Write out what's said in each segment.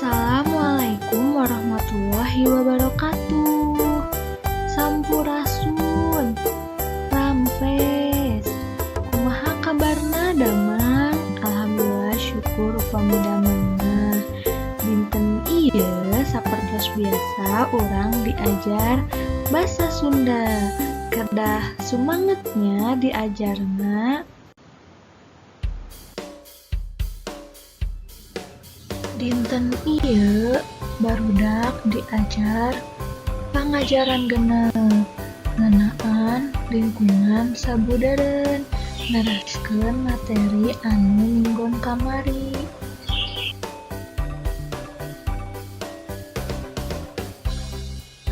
Assalamualaikum warahmatullahi wabarakatuh. Sampurasun. Rampes. Kumaha kabarna, damang? Alhamdulillah, syukur upami damangna. Dinten ieu sapertos biasa urang diajar basa Sunda. Kedah sumanget nya diajarna. Dinten ieu barudak diajar pangajaran genep ngeunaan lingkungan sabudeureun, neraskeun materi anu minggon kamari.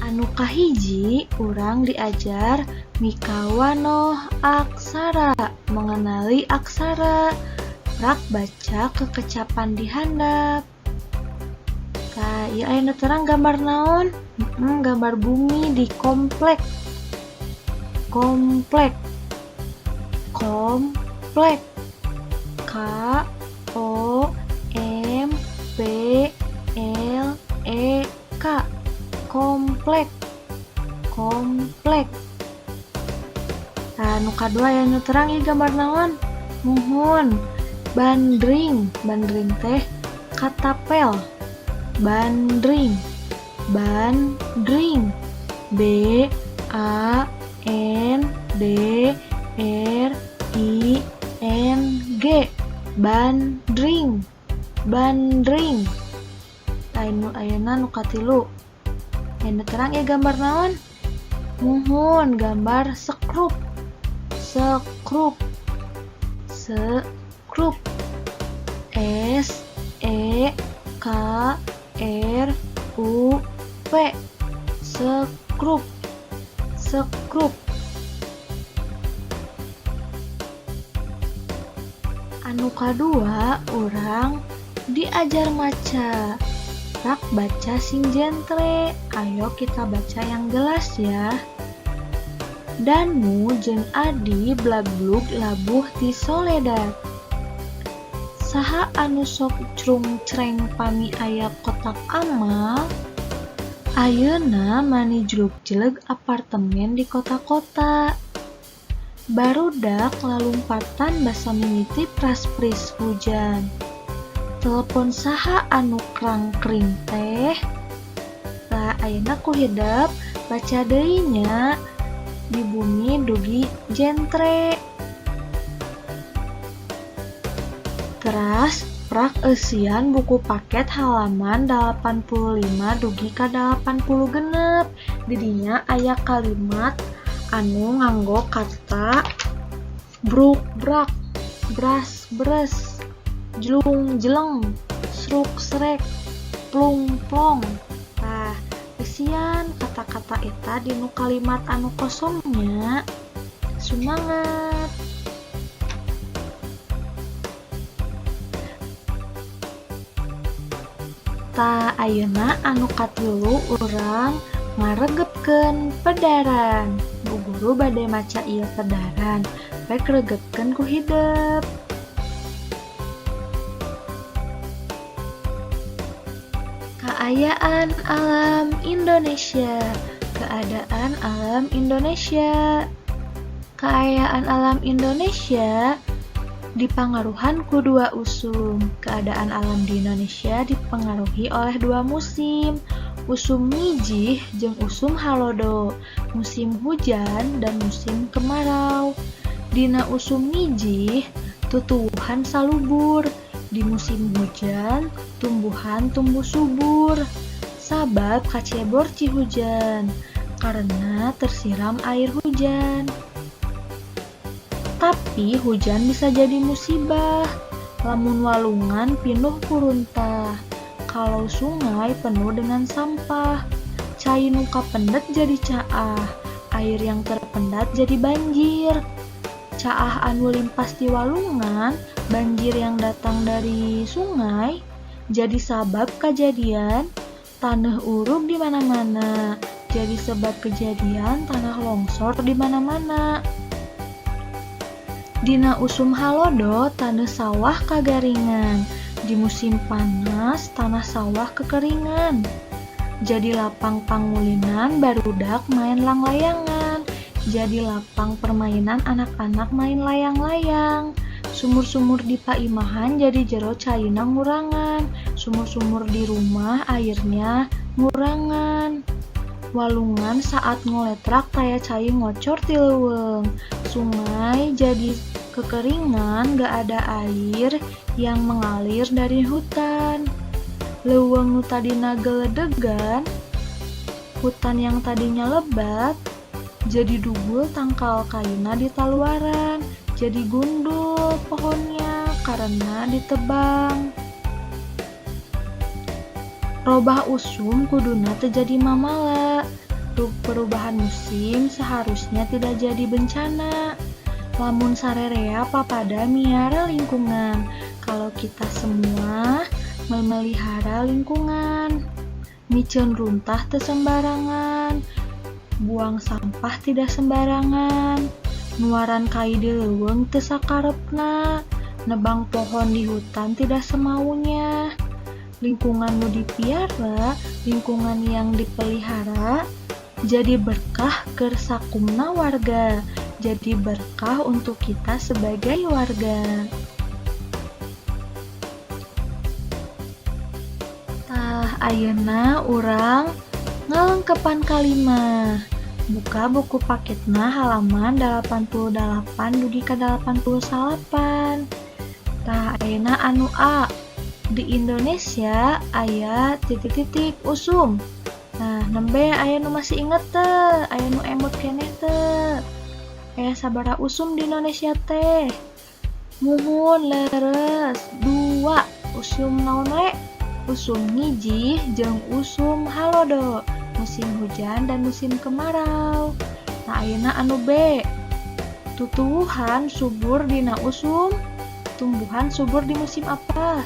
Anu kahiji urang diajar mikawanoh aksara, mengenali aksara, rak baca kekecapan di handap. Tah, ieu aya nu terang gambar naon? Gambar bumi di komplek. Komplek. Komplek. K O M P L E K. Komplek. Komplek. Tah, nu kadua aya nu terang ieu gambar naon? Muhun. Bandring. Bandring teh katapel. Bandring. Bandring. B A N D R I N G. Bandring. Bandring. Tah, nu ayeuna nu katilu. Aya nu terang ieu gambar naon? Muhun, gambar sekrup. Sekrup. Sekrup. S E K R U P. Sekrup. Sekrup. Anu kadua urang diajar maca. Rak baca sing jentre. Ayo kita baca yang jelas ya. Danu jeung Adi blagblug labuh ti soledar. Saha anu sok crungcreng pami aya kotak amal? Ayeuna mani jlug-jleg apartemen di kota-kota. Barudak lalumpatan basa mimiti pras-pris hujan. Telepon saha anu krang-kring teh? Tah, ayeuna ku hidep baca deui nya di bumi dugi jentre. Teras prak eusian buku paket halaman 85 dugi ka 86. Di dinya aya kalimat anu nganggo kata bruk-brak, bras-bres, jlung-jleng, sruk-srek, plung-plong. Tah, eusian kata-kata eta dinu kalimat anu kosong nya. Sumangat! Tah, ayeuna anu katilu urang ngaregepkeun pedaran. Bu guru bade maca ieu pedaran, rek regepkeun ku hidep. Kaayaan alam Indonesia. Keadaan alam Indonesia. Kaayaan alam Indonesia dipangaruhan ku dua usum. Keadaan alam di Indonesia dipengaruhi oleh dua musim. Usum ngijih jeung usum halodo, musim hujan dan musim kemarau. Dina usum ngijih, tutuwuhan salubur. Di musim hujan, tumbuhan tumbuh subur. Sabab kacebor ci hujan, karena tersiram air hujan. Tapi hujan bisa jadi musibah. Lamun walungan pinuh ku runtah. Kalau sungai penuh dengan sampah, cai nu kapendet jadi caah, air yang terpendat jadi banjir. Caah anu limpas ti walungan, banjir yang datang dari sungai, jadi sabab kajadian taneuh urug di mana-mana, jadi sebab kejadian tanah longsor di mana-mana. Dina usum halodo taneuh sawah kagaringan. Di musim panas tanah sawah kekeringan. Jadi lapang pangulinan barudak main langlayangan. Jadi lapang permainan anak-anak main layang-layang. Sumur-sumur di paimahan jadi jero caina ngurangan. Sumur-sumur di rumah airnya ngurangan. Walungan saat ngoletrak taya cai ngocor ti leuweung. Sungai jadi kekeringan, gak ada air yang mengalir dari hutan. Leuweung nu tadina geledegan, hutan yang tadinya lebat, jadi dugul tangkal kayuna ditaluaran, jadi gundul pohonnya karena ditebang. Robah usum kuduna teu jadi mamala. Perubahan musim seharusnya tidak jadi bencana. Lamun sarerea papada miara lingkungan. Kalau kita semua memelihara lingkungan. Miceun runtah teu sembarangan. Buang sampah tidak sembarangan. Nuaran kai di leuweung teu sakarepna. Nebang pohon di hutan tidak semaunya. Lingkungan nu dipiara, lingkungan yang dipelihara, jadi berkah keur sakumna warga. Jadi berkah untuk kita sebagai warga. Tah, ayeuna urang ngalengkepan kalimah. Buka buku paketna halaman 88 dugi ka 89. Tah, ayeuna anu A. Di Indonesia aya titik-titik usum. Nah, nembe aya nu masih inget teu? Aya nu emut keneh teu? Aya sabaraha usum di Indonesia teh? Muhun, leres. Dua. Usum naon we? Usum ngijih jeung usum halodo, musim hujan dan musim kemarau. Nah, ayeuna anu B. Tutuwuhan subur dina usum. Tumbuhan subur di musim apa?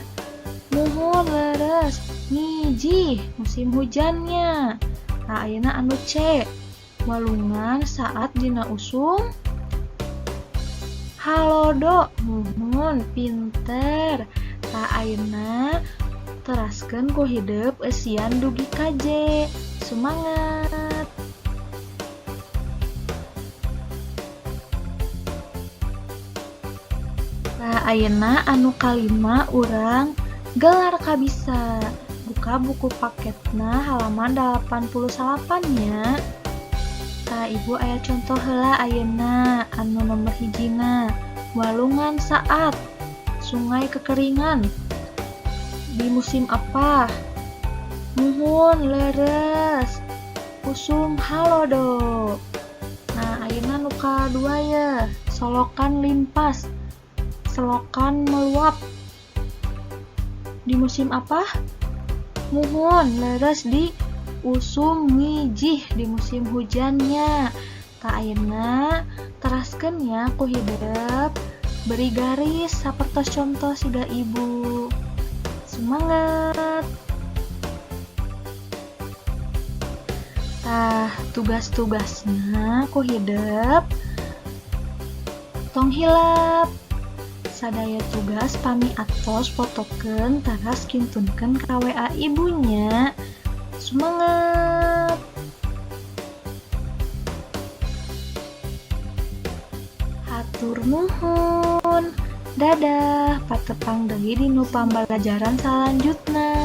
Muhun, leres, ngijih, musim hujannya. Nah, ayeuna anu C. Walungan saat dina usum halodo. Muhun, pinter. Tah, ayeuna teraskeun ku hidep eusian dugi ka J. Semangat. Nah, ayeuna anu kalima urang gelar kabisa. Buka buku paketna halaman 89 nya. Tah, ibu aya contoh heula ayeuna anu nomor hijina. Walungan saat sungai kekeringan. Di musim apa? Muhun, leres. Usum halodo. Nah, ayeuna nu kadua ya. Solokan limpas. Selokan meluap. Di musim apa? Muhun, leres, di usum ngijih, di musim hujannya. Tah, ayeuna teraskeun nya ku hidep, beri garis sapertos contoh siga ibu. Semangat. Tah, tugas-tugasna ku hidep tong hilap. Sadaya tugas pami atos fotokeun teras kintunkeun ka WA ibunya. Semangat. Hatur nuhun. Dadah, patepang deui dinu pambalajaran salanjutna.